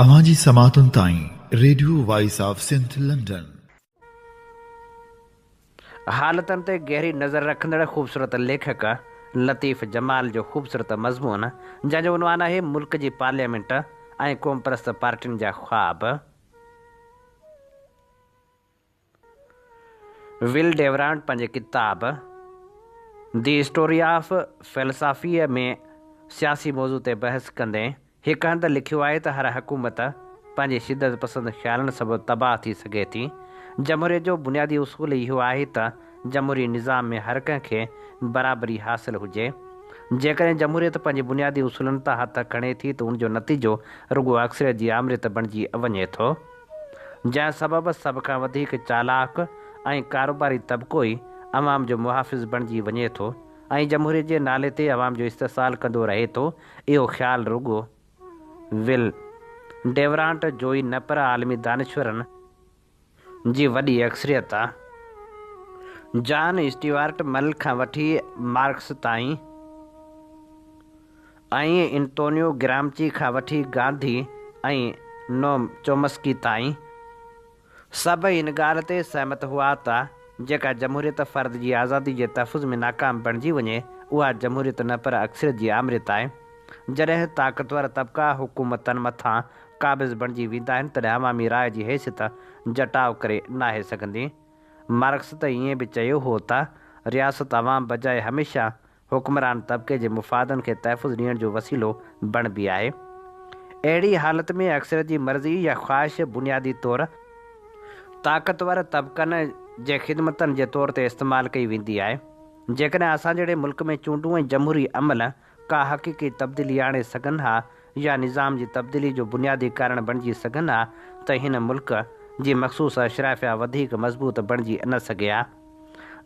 اوهان جي سماعتن تائين radio voice of Sindh London. حالتن تي گهري نظر رکندڙ خوبصورت ليکڪ لطيف جمال جو خوبصورت مضمون جنهن جو عنوان آهي ملڪ جي پارليامينٽ ۽ قومپرست پارٽين جا خواب. ول ڊيورانٽ پنهنجي ڪتاب the story of فلسافيء ۾ سياسي موضوع تي بحث ڪندي هڪ هنڌ لکيو آهي ته هر حڪومت پنهنجي شدت پسند خيالن سبب تباهه ٿي سگهي ٿي. جمهوريت جو بنيادي اصول اهو آهي ته جمهوري نظام ۾ هر ڪنهن کي برابري حاصل هجي. جيڪڏهن جمهوريت پنهنجي بنيادي اصولن تان هٿ کڻي ٿي ته ان جو نتيجو رڳو اڪثريت جي آمريت بڻجي وڃي ٿو. جنهن سبب سڀ کان وڌيڪ چالاڪ ۽ ڪاروباري طبقو ئي عوام جو محافظ بڻجي وڃي ٿو ۽ جمهوريت جي نالي تي عوام جو استحصال ڪندو رهي ٿو، اهو خيال رڳو ول ڊيورانٽ جو ئي نه پر عالمي دانشورن جي وڏي اڪثريت جان اسٽيوارٽ مل کان وٺي مارڪس تائين ۽ انتونيو گرامچي کان وٺي گانڌي ۽ نوم چومسڪي تائين، سڀ ان ڳالهه تي سهمت هئا ته جيڪا جمهوريت فرد جي آزادي جي تحفظ ۾ ناڪام بڻجي وڃي، اها جمهوريت نه پر اڪثريت جي آمريت آهي. جڏهن طاقتور طبقا حڪومتن مٿان قابض بڻجي ويندا آهن، تڏهن عوامي راء جي حيثيت جٽاء ڪري ناهي سگهندي. مارڪس ته ائين به چيو هو ته رياست عوام بجاء هميشه حڪمران طبقي جي مفادن کي تحفظ ڏيڻ جو وسيلو بڻبي آهي. اهڙي حالت ۾ اڪثريت جي مرضي يا خواهش بنيادي طور طاقتور طبقن جي خدمتن جي طور تي استعمال ڪئي ويندي آهي. جيڪڏهن اسان جهڙي ملڪ ۾ چونڊون ۽ جمهوري عمل ڪا حقيقي تبديلي آڻي سگهن ها يا نظام جي تبديلي جو بنيادي ڪارڻ بڻجي سگهن ها ته هن ملڪ جي مخصوص اشرافيا وڌيڪ مضبوط بڻجي نه سگهي ها.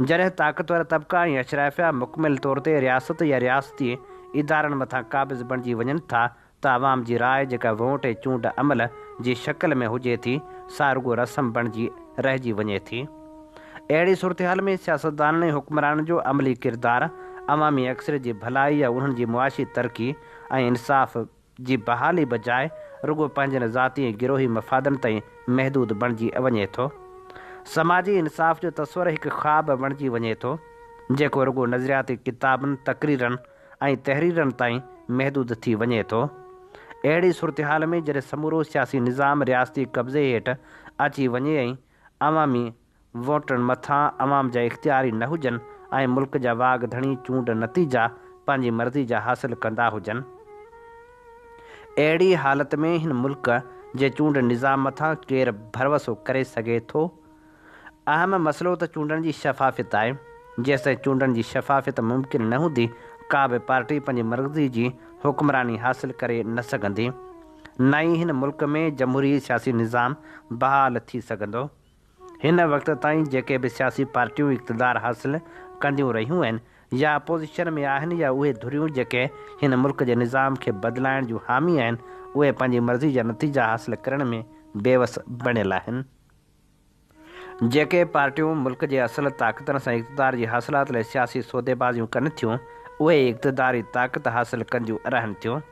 جڏهن طاقتور طبقا ۽ اشرافيا مڪمل طور تي رياست يا رياستي ادارن مٿان قابض بڻجي وڃن ٿا ته عوام جي راء جيڪا ووٽ ۽ چونڊ عمل جي شڪل ۾ هجي ٿي سا رڳو رسم بڻجي رهجي وڃي ٿي. اهڙي صورتحال ۾ سياستدانن ۽ حڪمرانن جو عملي ڪردار عوامي اڪثريت جي ڀلائي يا انهن جي معاشي ترقي ۽ انصاف جي بحالي بجاء رڳو پنهنجن ذاتي ۽ گروهي مفادن تائين محدود بڻجي وڃي ٿو. سماجي انصاف جو تصور هڪ خواب بڻجي وڃي ٿو، جيڪو رڳو نظرياتي ڪتابن، تقريرن ۽ تحريرن تائين محدود ٿي وڃي ٿو. اهڙي صورتحال ۾ جڏهن سمورو سياسي نظام رياستي قبضي هيٺ اچي وڃي ۽ عوامي ووٽن مٿان عوام جا اختيار ئي نه هجن ۽ ملڪ جا واڳ ڌڻي چونڊ نتيجا پنهنجي مرضي جا حاصل ڪندا هجن. اهڙي حالت ۾ هن ملڪ جي چونڊ نظام مٿان ڪير ڀروسو ڪري سگهي ٿو؟ اهم مسئلو ته چونڊن جي شفافيت آهي. جيستائين چونڊن جي شفافيت ممڪن نه هوندي، ڪا به پارٽي پنهنجي مرضي جي حڪمراني حاصل ڪري نه سگهندي. نه ئي هن ملڪ ۾ جمهوري سياسي نظام بحال ٿي سگهندو. هن وقت تائين جيڪي به سياسي پارٽيون اقتدار حاصل ڪنديون رهيون آهن يا اپوزيشن ۾ آهن يا اهي ڌريون جيڪي هن ملڪ جي نظام کي بدلائڻ جون حامي آهن اهي پنهنجي مرضي جا نتيجا حاصل ڪرڻ ۾ بيوس بڻيل آهن. جيڪي پارٽيون ملڪ جي اصل طاقتن سان اقتدار جي حاصلات لاء سياسي سوديبازيون ڪن ٿيون اهي ئي اقتداري طاقت حاصل ڪنديون رهن ٿيون.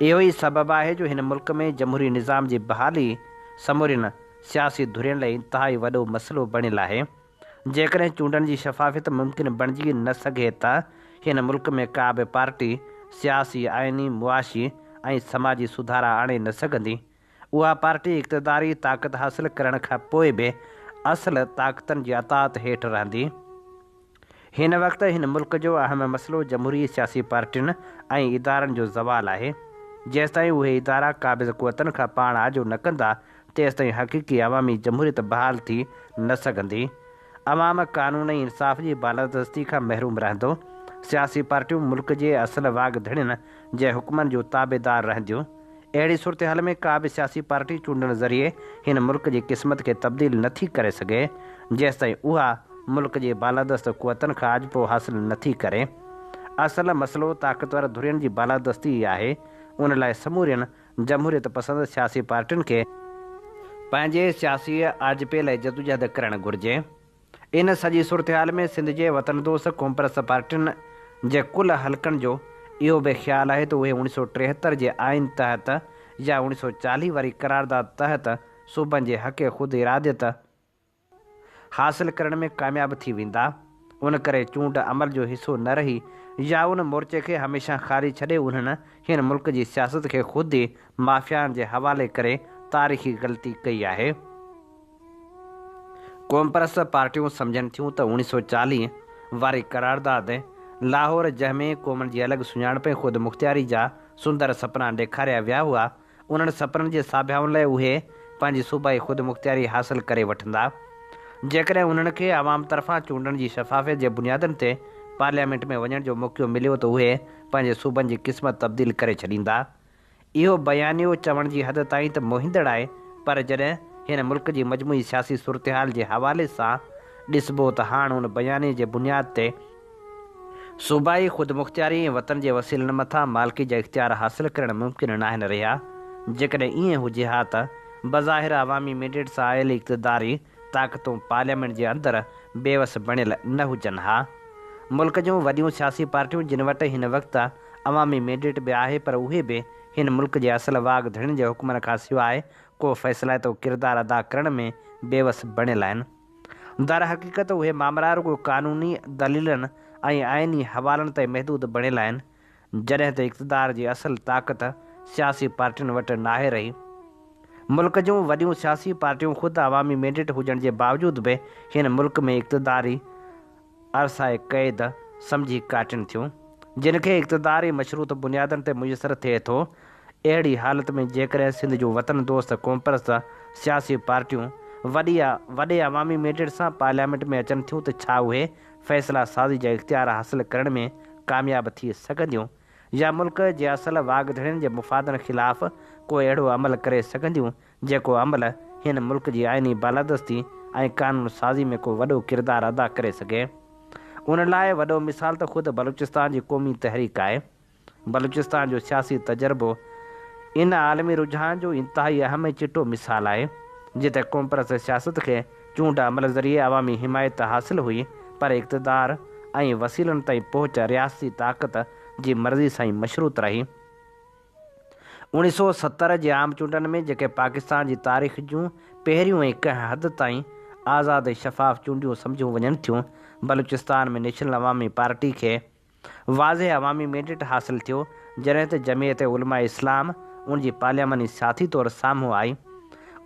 اهو ئي سبب آهي جو هن ملڪ ۾ جمهوري نظام جي بحالي سمورين سياسي ڌرين لاء انتهائي وڏو مسئلو بڻيل آهي. جيڪڏهن چونڊن جي شفافيت ممڪن بڻجي نه سگهي ته هن ملڪ ۾ ڪا به پارٽي سياسي، آئيني، معاشي ۽ سماجي سڌارا آڻي نه سگهندي. اها پارٽي اقتداري طاقت حاصل ڪرڻ کان پوء به اصل طاقتن جي اطاعت هيٺ رهندي. هن وقت هن ملڪ جو اهم مسئلو جمهوري سياسي پارٽين ۽ ادارن جو زوال آهي. جيستائين اهي ادارا قابض قوتن کان پاڻ آجو نه ڪندا، تيستائين حقيقي عوامي جمهوريت بحال ٿي نه سگهندي. عوام قانون ۽ انصاف جي بالادستي کان محروم رهندو. سياسي پارٽيون ملڪ جي اصل واڳ ڌڻين جي حڪمن جون تابعدار رهنديون. اهڙي صورتحال ۾ ڪا به سياسي پارٽي چونڊن ذريعي هن ملڪ جي قسمت کي تبديل نه ٿي ڪري سگهي، جيستائين اها ملڪ جي بالادست قوتن کان آجپو حاصل نه ٿي ڪري. اصل مسئلو طاقتور ڌرين جي بالادستي ئي آهي، ان لاء سمورين جمهوريت پسند سياسي پارٽين کي پنهنجي سياسي آجپي لاء جدوجهد ڪرڻ گهرجي. ان سڄي صورتحال ۾ سنڌ جي وطن دوست قومپرست پارٽين جي ڪل حلقن جو اهو به خيال آهي ته اهي 1973 جي آئين تحت يا 1940 واري قرارداد تحت صوبن جي حق خود اراديت حاصل ڪرڻ ۾ ڪامياب ٿي ويندا. ان ڪري چونڊ عمل جو حصو نه رهي يا ان مورچي کي هميشه خالي ڇڏي انهن هن ملڪ جي سياست کي خود ئي مافيائن جي حوالي ڪري تاريخي غلطي ڪئي آهي. قومپرست پارٽيون سمجهن ٿيون ته 1940 واري قرارداد لاهور جنهن ۾ قومن جي الڳ سڃاڻپ ۽ خودمختياري جا سندر سپنا ڏيکاريا ويا هئا، انهن سپنن جي ساڀيائن لاء اهي پنهنجي صوبائي خودمختياري حاصل ڪري وٺندا. جيڪڏهن انهن کي عوام طرفان چونڊن جي شفافيت جي بنيادن تي پارليامينٽ ۾ وڃڻ جو موقعو مليو ته اهي پنهنجي صوبن جي قسمت تبديل ڪري ڇڏيندا. اهو بيانيو چوڻ جي حد تائين ته موهيندڙ آهي پر جڏهن هن ملڪ جي مجموعي سياسي صورتحال جي حوالي سان ڏسبو ته هاڻ ان بيانيي جي بنياد تي صوبائي خودمختياري ۽ وطن جي وسيلن مٿان مالڪي جا اختيار حاصل ڪرڻ ممڪن ناهن رهيا. جيڪڏهن ائين هجي ها ته بظاهر عوامي مينڊيٽ سان آيل اقتداري طاقتون پارليامينٽ جي اندر بيوس بڻيل نه هجن ها. ملڪ جون وڏيون سياسي پارٽيون جن وٽ هن وقت عوامي مينڊيٽ به آهي پر اهي به هن ملڪ جي اصل واڳ ڌڻين جي حڪمن کان سواء ڪو فيصلائتو ڪردار ادا ڪرڻ ۾ بيوس بڻيل آهن. درحقيقت اهي مامرا رڳو قانوني دليلن ۽ آئيني حوالن تائين محدود بڻيل آهن، جڏهن ته اقتدار جي اصل طاقت سياسي پارٽين وٽ ناهي رهي. ملڪ جون وڏيون سياسي پارٽيون خود عوامي مينڊيٽ هجڻ جي باوجود به هن ملڪ ۾ اقتداري عرصه قيد سمجهي ڪاٽين ٿيون، جن کي اقتدار ئي مشروط بنيادن تي ميسر ٿئي ٿو. اهڙي حالت ۾ جيڪڏهن سنڌ جون وطن دوست قومپرست سياسي پارٽيون وڏي وڏي عوامي مينڊيٽ سان پارليامينٽ ۾ اچن ٿيون ته ڇا اهي فيصلا سازي جا اختيار حاصل ڪرڻ ۾ ڪامياب ٿي سگهنديون يا ملڪ جي اصل واڳ ڌڻين جي مفادن خلاف ڪو اهڙو عمل ڪري سگهنديون جيڪو عمل هن ملڪ جي آئيني بالادستي ۽ قانون سازي ۾ ڪو وڏو ڪردار ادا ڪري سگهي. ان لاء وڏو مثال ته خود بلوچستان جي قومي تحريڪ آهي. بلوچستان جو سياسي تجربو ان عالمي رجحان جو انتهائي اهم ۽ چٽو مثال آهي، جتي قومپرست سياست کي چونڊ عمل ذريعي عوامي حمايت ته حاصل هئي پر اقتدار ۽ وسيلن تائين پهچ رياستي طاقت جي مرضي سان ئي مشروط رهي. 1970 جي عام چونڊن ۾ جيڪي پاڪستان جي تاريخ جون پهريون ۽ ڪنهن حد تائين آزاد ۽ شفاف چونڊيون سمجهيون وڃن ٿيون، بلوچستان ۾ نيشنل عوامي پارٽي کي واضح عوامي مينڊيٽ حاصل ٿيو، جڏهن ته جمعيت علماء اسلام ان جي پارلياماني ساٿي طور سامهون آئي.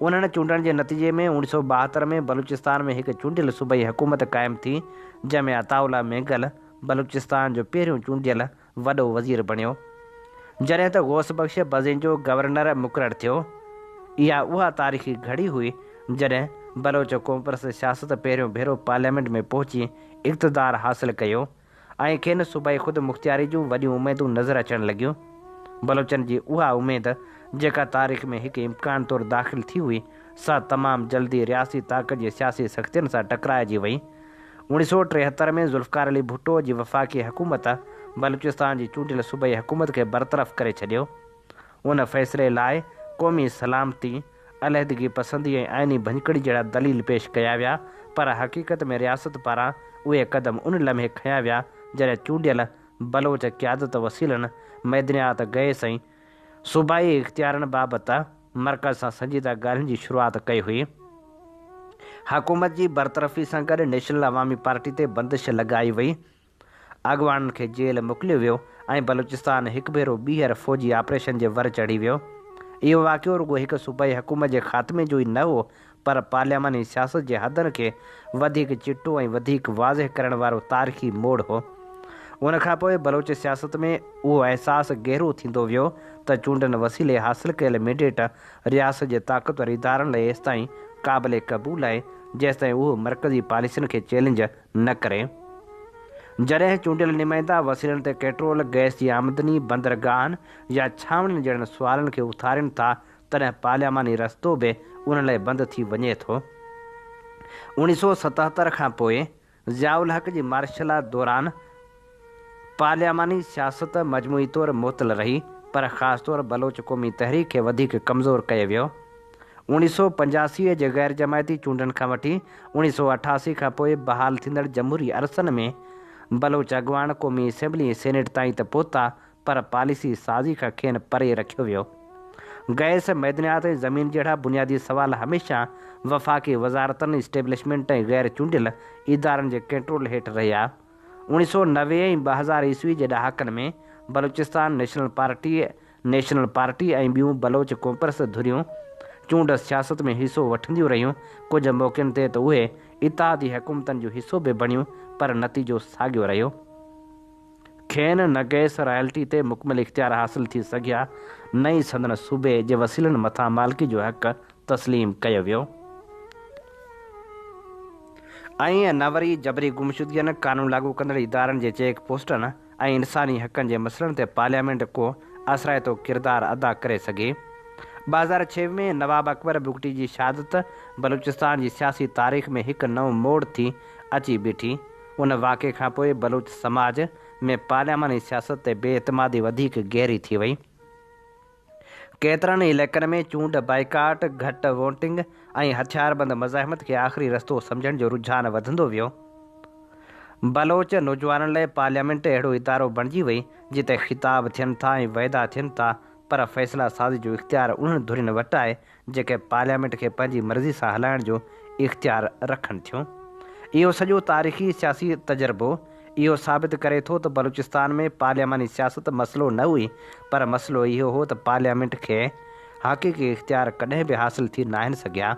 انهن چونڊن جي نتيجي ۾ 1972 ۾ بلوچستان ۾ هڪ چونڊيل صوبائي حڪومت قائم ٿي، جنهن ۾ عطاء الله مينگل بلوچستان جو پهريون چونڊيل وڏو وزير بڻيو. جڏهن ته غوث بخش بزنجو گورنر مقرر ٿيو. اها اها تاريخي گهڙي هئي، جڏهن بلوچ قومپرست سياست پهريون ڀيرو پارليامينٽ ۾ پهچي اقتدار حاصل ڪيو. ۽ کين صوبائي خود مختياري جون وڏيون اميدون نظر اچڻ لڳيون. بلوچن جي اها اميد، جيڪا تاريخ ۾ هڪ امڪان طور داخل ٿي هئي، سا تمام جلدي رياستي طاقت جي سياسي سختين سان ٽڪرائجي وئي. 1973 ۾ ذوالفقار علي ڀٽو جي وفاقي حڪومت بلوچستان جي چونڊيل صوبائي حڪومت کي برطرف ڪري ڇڏيو. ان فيصلي لاء قومي سلامتي، عليحدگي پسندي ۽ آئيني ڀڃڪڙي جهڙا دليل پيش ڪيا ويا پر حقيقت ۾ رياست پاران اهي قدم ان لمحي کنيا ويا جڏهن چونڊيل بلوچ قيادت وسيلن، معدنيات، گئس ۽ صوبائي اختيارن بابت مرڪز سان سنجيده ڳالهين جي شروعات ڪئي هئي. حڪومت جي برطرفي سان گڏ نيشنل عوامي پارٽي تي بندش لڳائي وئي. اڳواڻن کي جيل موڪليو ويو ۽ بلوچستان هڪ ڀيرو ٻيهر فوجي آپريشن جي ور چڙهي ويو. اهو واقعو رڳو هڪ صوبائي حڪومت جي خاتمي جو ئي نه هو پر پارلياماني سياست جي حدن کي وڌيڪ چٽو ۽ وڌيڪ واضح ڪرڻ وارو تاريخي موڙ هو. ان کان پوء بلوچ سياست ۾ اهو احساس گهرو ٿيندو ويو ته چونڊن وسيلي حاصل ڪيل مينڊيٽ رياست جي طاقتور ادارن لاء ايستائين قابل قبول آهي جيستائين اهو مرڪزي پاليسين کي چئلينج نه ڪري. جڏهن چونڊيل نمائندا وسيلن تي ڪيٽرول، گئس جي آمدني، بندرگاهن يا ڇانوڻين جهڙن سوالن کي اٿارين ٿا تڏهن پارلياماني رستو به انهن لاء بند ٿي وڃي ٿو. 1977 کان پوء ضياء الحق جي مارشلا دوران پارلياماني سياست مجموعي طور معطل رهي پر خاص طور بلوچ قومي تحريڪ کي وڌيڪ ڪمزور ڪيو ويو. 1985 جي غير جماعتي چونڊن کان وٺي 1988 کان پوء بحال ٿيندڙ جمهوري عرصن ۾ بلوچ اڳواڻ قومي اسيمبلي ۽ سينيٽ تائين ته پهتا پر پاليسي سازي کان کين پري رکيو ويو. گئس، معدنيات ۽ زمين جهڙا بنيادي سوال هميشه وفاقي وزارتن، اسٽيبلشمينٽ ۽ غير چونڊيل ادارن جي ڪنٽرول هيٺ رهيا. 1990 ۽ 2000 عيسوي جي ڏهاڪن ۾ Balochistan national party, national party ۽ ٻيون بلوچ قومپرست ڌريون چونڊ سياست ۾ حصو وٺنديون رهيون، ڪجهه موقعن تي ته اهي اتحادي حڪومتن جو حصو به بڻيون پر نتيجو ساڳيو رهيو. کين نه گئس رائلٽي تي مڪمل اختيار حاصل ٿي سگهيا نه ئي سندن صوبي جي وسيلن مٿان مالڪي جو حق تسليم ڪيو ويو ۽ نه وري جبري گمشدگين، قانون لاڳو ڪندڙ ادارن جي چيڪ پوسٽن ۽ انساني حقن جي مسئلن تي پارليامينٽ ڪو اثرائتو ڪردار ادا ڪري سگهي. 2006 ۾ نواب اڪبر بگٽي جي شهادت بلوچستان جي سياسي تاريخ ۾ هڪ نئون موڙ ٿي اچي بيٺي. ان واقعي کان پوء بلوچ سماج ۾ پارلياماني سياست تي بي اعتمادي وڌيڪ گهري ٿي وئي. ڪيترن ئي علائقن ۾ چونڊ بائيڪاٽ، گهٽ ووٽنگ ۽ هٿياربند مزاحمت کي آخري رستو سمجهڻ جو رجحان وڌندو ويو. بلوچ نوجوانن لاء پارليامينٽ اهڙو ادارو بڻجي وئي، جتي خطاب ٿين ٿا ۽ وعدا ٿين ٿا، پر فيصلا سازي جو اختيار انهن ڌرين وٽ آهي، جيڪي پارليامينٽ کي پنهنجي مرضي سان هلائڻ جو اختيار رکن ٿيون. اهو سڄو تاريخي سياسي تجربو اهو ثابت ڪري ٿو ته بلوچستان ۾ پارلياماني سياست مسئلو نه هئي پر مسئلو اهو هو ته پارليامينٽ کي حقيقي اختيار ڪڏهن به حاصل ٿي ناهن سگهيا.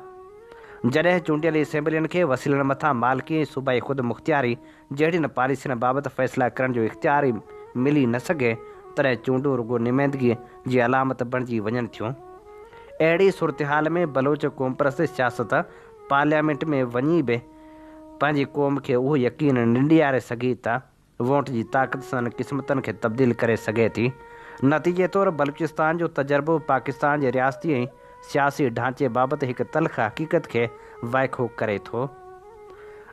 جڏهن چونڊيل اسيمبلين کي وسيلن مٿان مالڪي ۽ صوبائي خودمختياري جهڙين پاليسين بابت فيصلا ڪرڻ جو اختيار ئي ملي نه سگهي، تڏهن چونڊون رڳو نمائندگي جي علامت بڻجي وڃن ٿيون. اهڙي صورتحال ۾ بلوچ قومپرست سياست پارليامينٽ ۾ وڃي به پنهنجي قوم کي اهو يقين نه ڏياري سگهي ته ووٽ جي طاقت سندن قسمتن کي تبديل ڪري سگهي ٿي. نتيجي طور بلوچستان جو تجربو پاڪستان جي رياستي ۽ سياسي ڍانچي بابت هڪ تلخ حقيقت کي وائکو ڪري ٿو.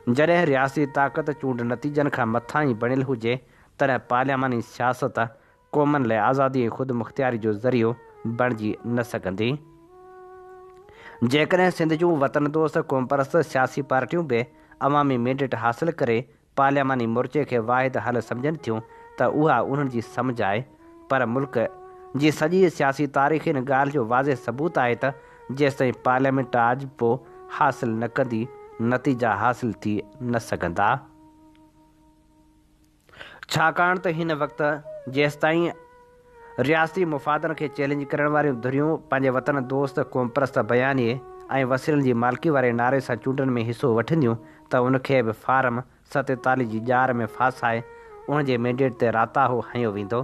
جڏهن رياستي طاقت چونڊ نتيجن کان مٿانهين بڻيل هجي، تڏهن پارلياماني سياست قومن لاء آزادي ۽ خودمختياري جو ذريعو بڻجي نه سگهندي. جيڪڏهن سنڌ جون وطن دوست قومپرست سياسي پارٽيون به عوامي مينڊيٽ حاصل ڪري پارلياماني مورچي کي واحد حل سمجهن ٿيون ته اها انهن جي سمجهه آهي پر ملڪ جي سڄي سياسي تاريخ ان ڳالهه جو واضح ثبوت آهي ته جيستائين پارليامينٽ آجپو حاصل نه ڪندي نتيجا حاصل ٿي نه سگهندا. ڇاڪاڻ ته هن وقت جيستائين رياستي مفادن کي چئلينج ڪرڻ واريون ڌريون پنهنجي وطن دوست قومپرست بيانيي ۽ وسيلن جي مالڪي واري نعري سان چونڊن ۾ حصو وٺنديون ته ان کي به فارم 47 جي ڄار ۾ ڦاسائي انهن جي مينڊيٽ تي راتاهو هنيو ويندو.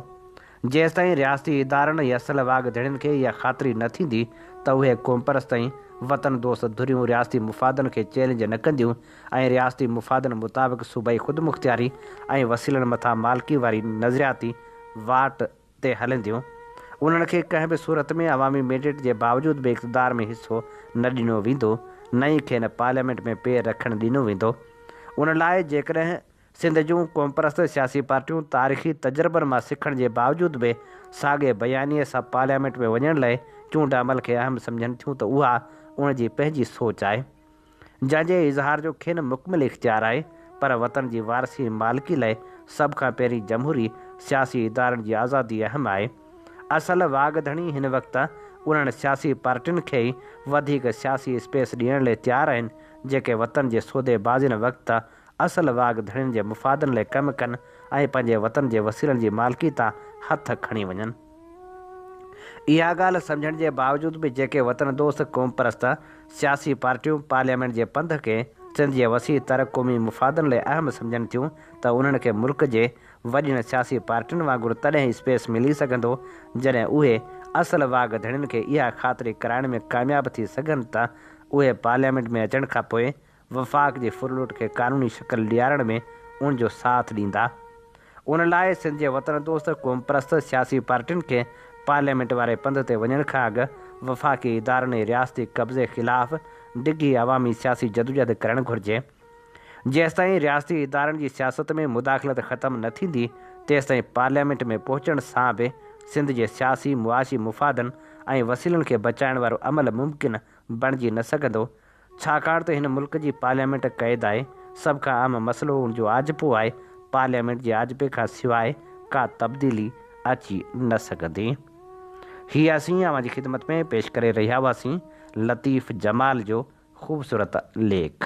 جيستائين رياستي ادارن ۽ اصل واڳ ڌڻين کي اها خاطري نه ٿيندي ته اهي قومپرست ۽ وطن دوست ڌريون رياستي مفادن کي چئلينج نه ڪنديون ۽ رياستي مفادن مطابق صوبائي خودمختياري ۽ وسيلن مٿان مالڪي واري نظرياتي واٽ تي هلنديون، انهن کي ڪنهن به صورت ۾ عوامي مينڊيٽ جي باوجود به اقتدار ۾ حصو نه ڏنو ويندو، نه ئي کين پارليامينٽ ۾ پير رکڻ ڏنو ويندو. ان لاء جيڪڏهن سنڌ جون قومپرست سياسي پارٽيون تاريخي تجربن مان سکڻ جي باوجود به ساڳئي بيانيي سان پارليامينٽ ۾ وڃڻ لاء چونڊ عمل کي اهم سمجهن ٿيون ته اها انهن جي پنهنجي سوچ آهي. جنهن جي اظهار جو کين مڪمل اختيار آهي، پر وطن جي وارثي ۽ مالڪي لاء سڀ کان پهرين جمهوري سياسي ادارن جي آزادي اهم آهي. اصل واڳ ڌڻي هن وقت انهن سياسي پارٽين کي ئي وڌيڪ سياسي اسپيس ڏيڻ لاء تيار آهن، جيڪي وطن جي سودي بازين وقت اصل واڳ ڌڻين جي مفادن لاء ڪم ڪن ۽ پنهنجي وطن جي وسيلن جي مالڪي تان هٿ کڻي وڃن. اها ڳالهه سمجهڻ جي باوجود به جيڪي وطن دوست قومپرست سياسي پارٽيون پارليامينٽ جي پنڌ کي سنڌ جي وسيع تر قومي مفادن لاء اهم سمجهن ٿيون ته انهن کي ملڪ جي وڏين سياسي پارٽين وانگر تڏهن اسپيس ملي سگهندو جڏهن اهي اصل واڳ ڌڻين کي اها خاطري ڪرائڻ ۾ ڪامياب ٿي سگهن ته اهي پارليامينٽ ۾ اچڻ کانپوء وفاق جي ڦرلٽ کي قانوني شڪل ڏيارڻ ۾ ان جو ساٿ ڏيندا. ان لاء سنڌ جي وطن دوست قومپرست سياسي پارٽين کي پارليامينٽ واري پنڌ تي وڃڻ کان اڳ وفاقي ادارن ۽ رياستي قبضي خلاف ڊگهي عوامي سياسي جدوجهد ڪرڻ گهرجي. جيستائين رياستي ادارن جي سياست ۾ مداخلت ختم نه ٿيندي تيستائين پارليامينٽ ۾ پهچڻ سان به سنڌ جي سياسي معاشي مفادن ۽ وسيلن کي بچائڻ وارو عمل ممڪن بڻجي نه سگهندو ڇاڪاڻ ته هن ملڪ جي پارليامينٽ قيد آهي، سڀ کان اهم مسئلو ان جو آجپو آهي، پارليامينٽ جي آجپي کان سواء ڪا تبديلي اچي نه سگهندي. هي اسين اوهان جي خدمت ۾ پيش ڪري رهيا هئاسين لطيف جمال جو خوبصورت ليک.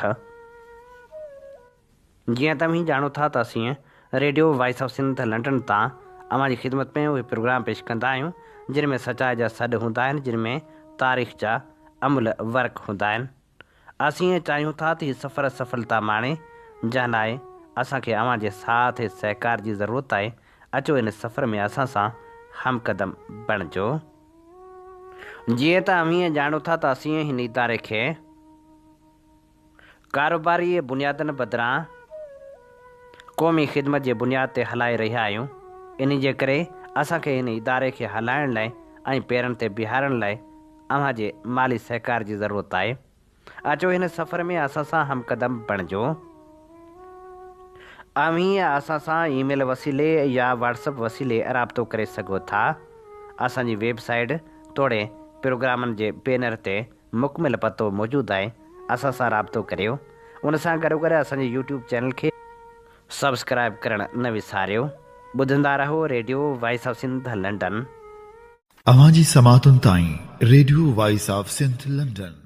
جيئن ته اوهين ڄاڻو ٿا ته اسين radio voice of Sindh London تان اوهان جي خدمت ۾ اهي پروگرام پيش ڪندا آهيون جن ۾ سچائي جا سڏ هوندا آهن جن ۾ تاريخ جا املهه ورق هوندا آهن. اسين چاهيون ٿا ته هي سفر سڦلتا ماڻي، جنهن لاء اسان کي اوهان جي ساٿ ۽ سهڪار جي ضرورت آهي، اچو ان سفر ۾ اسان سان هم قدم بڻجو. جيئن ته اوهين ڄاڻو ٿا ته اسين هن اداري کي ڪاروباري بنيادن بدران قومي خدمت جي بنياد تي هلائي رهيا آهيون، انهي جي ڪري اسان کي هن اداري کي هلائڻ لاء ۽ پيرن تي بيهارڻ لاء اوهان جي مالي سهڪار جي ضرورت آهي. اچو هن سفر ۾ اسان سان هم قدم بڻجو. اوهين اسان سان اي ميل وسيلي يا واٽس اپ وسيلي رابطو ڪري سگهو ٿا. اسان جي ويب سائيٽ توڙي پروگرامن جي بينر تي مڪمل پتو موجود آهي. اسان سان رابطو ڪريو. ان سان گڏوگڏ اسان جي يوٽيوب چينل کي. سبسڪرائيب ڪرڻ نه وساريو. ٻڌندا رهو radio voice of Sindh London. اوهان جي سماعتن تائين radio voice of Sindh London.